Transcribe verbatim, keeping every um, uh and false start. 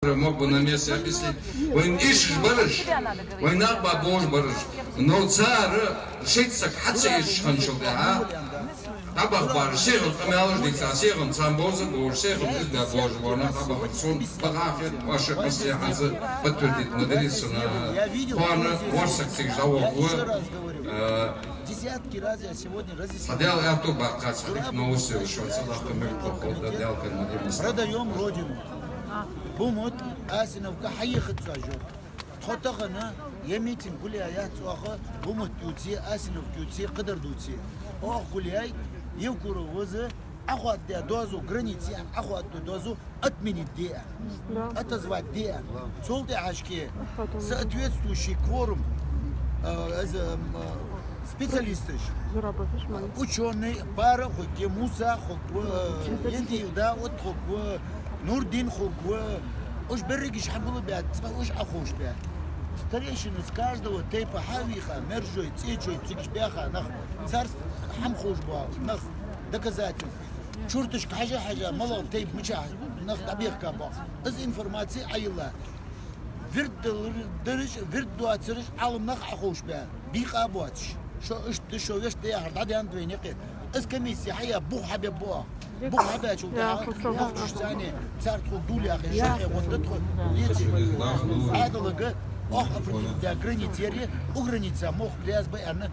Мог бы на месте объяснить. Вайна ирча бараш, вай нах ба божа бараш. Но цар шийтта саг хьа ца ирча ханчул тӀехьа, дӀабаха бараш, сехам къамаьлаш дийца, сехам цхьан боза божа, сехам изда божа, варна дӀабаха сона, бакъахьа хет, ваша маслихьатца подтвердить ма дарий сона. Кхоана ворхӀ саг цига дӀавоагӀа, э, Десятки раз я сегодня разъяснял. Хьа Даьла аьттув баккхац, хьа дика новости, шо ца дахка мегаш хул, да Даьла кара ма дий массане. Продаём Родину. Бумут, Асиновка хьаехац цо жо. Тхо тахан е митинг гулъяь яц оаха, Бумут ювце, Асиновка ювце, кхыдар дувце. Оаха гулъяй, Евкуров ваза, Ӏохоададаь доазув, граница яхь Ӏохоададаь доазув отменить де, отозвать де. Цул тӀехьашке соответствующий кворум, э, из, м, э, специалисташ, учёный, пара хургья, Муса хургва, э, Ендиев Дауд хургва, Нурдин хургва, уж берригаш хьагулбаь, цкъа уж Ӏоховшабаь. Старейшины с каждого тайпа хьавийха, мержой, цӀечой, цигаш баьха нах, царца хӀама ховш бола нах, доказательства. Чурташка хьажа-хьажа, малагӀа тайпа мичахьа нах дӀабехка бола. Из информаци Ӏайилла. Вирд далар-, дараш, вирд доацараш Ӏалам нах Ӏоховшабаь, бийкъа боацаш. Шо иштта да, шо вешта да яхар дӀадаьннад вайна юкъе. Из комисси хьая бух хьабергба оаха. Бух хьабаьчул тӀехьагӀа, бохкаш царна, цар тхога дулъяхе, шарӀе гӀонда тхо, леце. Ӏадалага оаха определить даь граница яр, укх граница мохк лаьзба аьнна.